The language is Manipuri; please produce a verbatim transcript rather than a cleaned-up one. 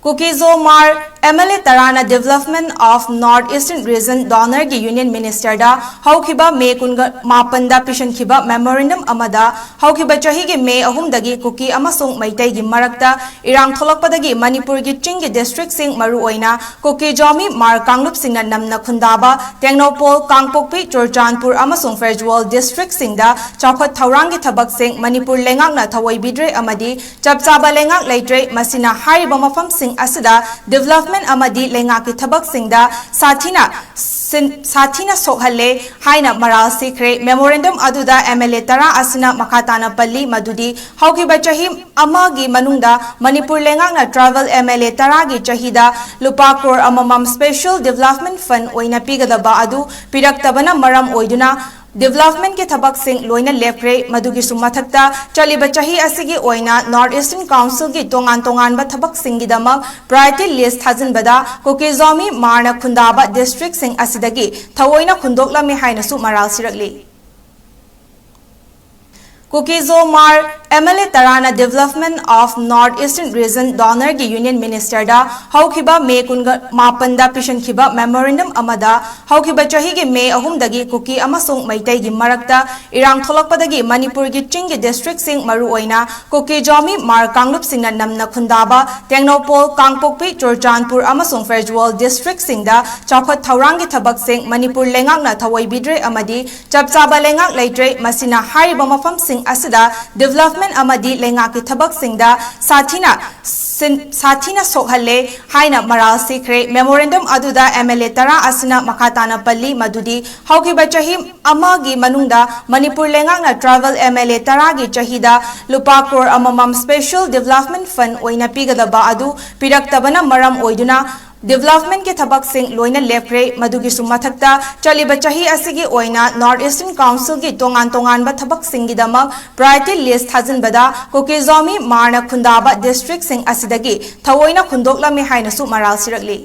ꯀꯨꯀꯤ-ꯖꯣ ꯃꯥꯔ ꯑꯦꯝ ꯑꯦꯜ ꯑꯦ ꯇꯔꯥꯅ Development of North Eastern Region DoNER ꯒꯤ Union Minister ꯗ ꯍꯧꯈꯤꯕ ꯃꯦ ꯀꯨꯟꯃꯥꯄꯟꯗ ꯄꯤꯁꯤꯟꯈꯤꯕ memorandum ꯑꯃꯗ ꯍꯧꯈꯤꯕ ꯆꯍꯤꯒꯤ ꯃꯦ ꯑꯍꯨꯝꯗꯒꯤ ꯀꯨꯀꯤ ꯑꯃꯁꯨꯡ ꯃꯩꯇꯩꯒꯤ ꯃꯔꯛꯇ ꯏꯔꯥꯡ ꯊꯣꯛꯂꯛꯄꯗꯒꯤ ꯃꯅꯤꯄꯨꯔꯒꯤ ꯆꯤꯡꯒꯤ district ꯁꯤꯡ, ꯃꯔꯨꯑꯣꯏꯅ ꯀꯨꯀꯤ-ꯖꯣꯃꯤ ꯃꯥꯔ ꯀꯥꯡꯂꯨꯞꯁꯤꯡꯅ ꯅꯝꯅ ꯈꯨꯟꯗꯥꯕ ꯇꯦꯡꯅꯧꯄꯜ, ꯀꯥꯡꯄꯣꯛꯄꯤ, ꯆꯨꯔꯆꯥꯟꯄꯨꯔ ꯑꯃꯁꯨꯡ ꯐꯦꯔꯖꯋꯥꯜ district ꯁꯤꯡꯗ ꯆꯥꯎꯈꯠ ꯊꯧꯔꯥꯡꯒꯤ ꯊꯕꯛꯁꯤꯡ ꯃꯅꯤꯄꯨꯔ ꯂꯩꯉꯥꯛꯅ ꯊꯑꯣꯏꯕꯤꯗ꯭ꯔꯦ ꯑꯃꯗꯤ ꯆꯞ ꯆꯥꯕ ꯂꯩꯉꯥꯛ ꯂꯩꯇ꯭ꯔꯦ꯫ ꯃꯁꯤꯅ ꯍꯥꯏꯔꯤꯕ ꯃꯐꯝꯁꯤꯡ ꯑꯁꯤꯗ development ꯑꯃꯗꯤ ꯂꯩꯉꯥꯛꯀꯤ ꯊꯕꯛꯁꯤꯡꯗ ꯁꯥꯊꯤꯅ ꯁꯤꯟ-, ꯁꯥꯊꯤꯅ ꯁꯣꯛꯍꯜꯂꯦ ꯍꯥꯏꯅ ꯃꯔꯥꯜ ꯁꯤꯈ꯭ꯔꯦ꯫ Memorandum ꯑꯗꯨꯗ ꯑꯦꯝ ꯑꯦꯜ ꯑꯦ ꯇꯔꯥ ꯑꯁꯤꯅ ꯃꯈꯥ ꯇꯥꯅ ꯄꯜꯂꯤ ꯃꯗꯨꯗꯤ ꯍꯧꯈꯤꯕ ꯆꯍꯤ ꯑꯃꯒꯤ ꯃꯅꯨꯡꯗ ꯃꯅꯤꯄꯨꯔ ꯂꯩꯉꯥꯛꯅ tribal ꯑꯦꯝ ꯑꯦꯜ ꯑꯦ ꯇꯔꯥꯒꯤ ꯆꯍꯤꯗ ꯂꯨꯄꯥ ꯀ꯭ꯔꯣꯔ ꯑꯃꯃꯝ special development fund ꯑꯣꯏꯅ ꯄꯤꯒꯗꯕ ꯑꯗꯨ ꯄꯤꯔꯛꯇꯕꯅ ꯃꯔꯝ ꯑꯣꯏꯗꯨꯅ development ꯀꯤ ꯊꯕꯛꯁꯤꯡ ꯂꯣꯏꯅ ꯂꯦꯞꯈ꯭ꯔꯦ꯫ ꯃꯗꯨꯒꯤꯁꯨ ꯃꯊꯛꯇ, ꯆꯠꯂꯤꯕ ꯆꯍꯤ ꯑꯁꯤꯒꯤ ꯑꯣꯏꯅ North Eastern Council ꯒꯤ ꯇꯣꯉꯥꯟ ꯇꯣꯉꯥꯟꯕ ꯊꯕꯛꯁꯤꯡꯒꯤꯗꯃꯛ priority list ꯊꯥꯖꯤꯟꯕꯗ ꯀꯨꯀꯤ-ꯖꯣꯃꯤ ꯃꯥꯔꯅ ꯈꯨꯟꯗꯥꯕ district ꯁꯤꯡ ꯑꯁꯤꯗꯒꯤ ꯊꯑꯣꯏꯅ ꯍꯨꯟꯗꯣꯛꯂꯝꯃꯤ ꯍꯥꯏꯅꯁꯨ ꯃꯔꯥꯜ ꯁꯤꯔꯛꯂꯤ꯫ ꯀꯨꯀꯤ-ꯖꯣ ꯃꯥꯔ ꯑꯦꯝ ꯑꯦꯜ ꯑꯦ ꯇꯔꯥꯅ Development of North Eastern Region DoNER ꯒꯤ Union Minister ꯗ ꯍꯧꯈꯤꯕ ꯃꯦ ꯀꯨꯟꯃꯥꯄꯟꯗ ꯄꯤꯁꯤꯟꯈꯤꯕ memorandum ꯑꯃꯗ ꯍꯧꯈꯤꯕ ꯆꯍꯤꯒꯤ ꯃꯦ ꯑꯍꯨꯝꯗꯒꯤ ꯀꯨꯀꯤ ꯑꯃꯁꯨꯡ ꯃꯩꯇꯩꯒꯤ ꯃꯔꯛꯇ ꯏꯔꯥꯡ ꯊꯣꯛꯂꯛꯄꯗꯒꯤ ꯃꯅꯤꯄꯨꯔꯒꯤ ꯆꯤꯡꯒꯤ district ꯁꯤꯡ, ꯃꯔꯨꯑꯣꯏꯅ ꯀꯨꯀꯤ-ꯖꯣꯃꯤ ꯃꯥꯔ ꯀꯥꯡꯂꯨꯞꯁꯤꯡꯅ ꯅꯝꯅ ꯈꯨꯟꯗꯥꯕ ꯇꯦꯡꯅꯧꯄꯜ, ꯀꯥꯡꯄꯣꯛꯄꯤ, ꯆꯨꯔꯆꯥꯟꯄꯨꯔ ꯑꯃꯁꯨꯡ ꯐꯦꯔꯖꯋꯥꯜ district ꯁꯤꯡꯗ ꯆꯥꯎꯈꯠ ꯊꯧꯔꯥꯡꯒꯤ ꯊꯕꯛꯁꯤꯡ ꯃꯅꯤꯄꯨꯔ ꯂꯩꯉꯥꯛꯅ ꯊꯑꯣꯏꯕꯤꯗ꯭ꯔꯦ ꯑꯃꯗꯤ ꯆꯞ ꯆꯥꯕ ꯂꯩꯉꯥꯛ ꯂꯩꯇ꯭ꯔꯦ꯫ ꯃꯁꯤꯅ ꯍꯥꯏꯔꯤꯕ ꯃꯐꯝꯁꯤꯡ ꯑꯁꯤꯗ development ꯑꯃꯗꯤ ꯂꯩꯉꯥꯛꯀꯤ ꯊꯕꯛꯁꯤꯡꯗ ꯁꯥꯊꯤꯅ ꯁꯤꯟ-, ꯁꯥꯊꯤꯅ ꯁꯣꯛꯍꯜꯂꯦ ꯍꯥꯏꯅ ꯃꯔꯥꯜ ꯁꯤꯈ꯭ꯔꯦ꯫ Memorandum ꯑꯗꯨꯗ ꯑꯦꯝ ꯑꯦꯜ ꯑꯦ ꯇꯔꯥ ꯑꯁꯤꯅ ꯃꯈꯥ ꯇꯥꯅ ꯄꯜꯂꯤ ꯃꯗꯨꯗꯤ ꯍꯧꯈꯤꯕ ꯆꯍꯤ ꯑꯃꯒꯤ ꯃꯅꯨꯡꯗ ꯃꯅꯤꯄꯨꯔ ꯂꯩꯉꯥꯛꯅ tribal ꯑꯦꯝ ꯑꯦꯜ ꯑꯦ ꯇꯔꯥꯒꯤ ꯆꯍꯤꯗ ꯂꯨꯄꯥ ꯀ꯭ꯔꯣꯔ ꯑꯃꯃꯝ special development fund ꯑꯣꯏꯅ ꯄꯤꯒꯗꯕ ꯑꯗꯨ ꯄꯤꯔꯛꯇꯕꯅ ꯃꯔꯝ ꯑꯣꯏꯗꯨꯅ development ꯀꯤ ꯊꯕꯛꯁꯤꯡ ꯂꯣꯏꯅ ꯂꯦꯞꯈ꯭ꯔꯦ꯫ ꯃꯗꯨꯒꯤꯁꯨ ꯃꯊꯛꯇ, ꯆꯠꯂꯤꯕ ꯆꯍꯤ ꯑꯁꯤꯒꯤ ꯑꯣꯏꯅ North Eastern Council ꯒꯤ ꯇꯣꯉꯥꯟ ꯇꯣꯉꯥꯟꯕ ꯊꯕꯛꯁꯤꯡꯒꯤꯗꯃꯛ priority list ꯊꯥꯖꯤꯟꯕꯗ ꯀꯨꯀꯤ-ꯖꯣꯃꯤ ꯃꯥꯔꯅ ꯈꯨꯟꯗꯥꯕ district ꯁꯤꯡ ꯑꯁꯤꯗꯒꯤ ꯊꯑꯣꯏꯅ ꯍꯨꯟꯗꯣꯛꯂꯝꯃꯤ ꯍꯥꯏꯅꯁꯨ ꯃꯔꯥꯜ ꯁꯤꯔꯛꯂꯤ꯫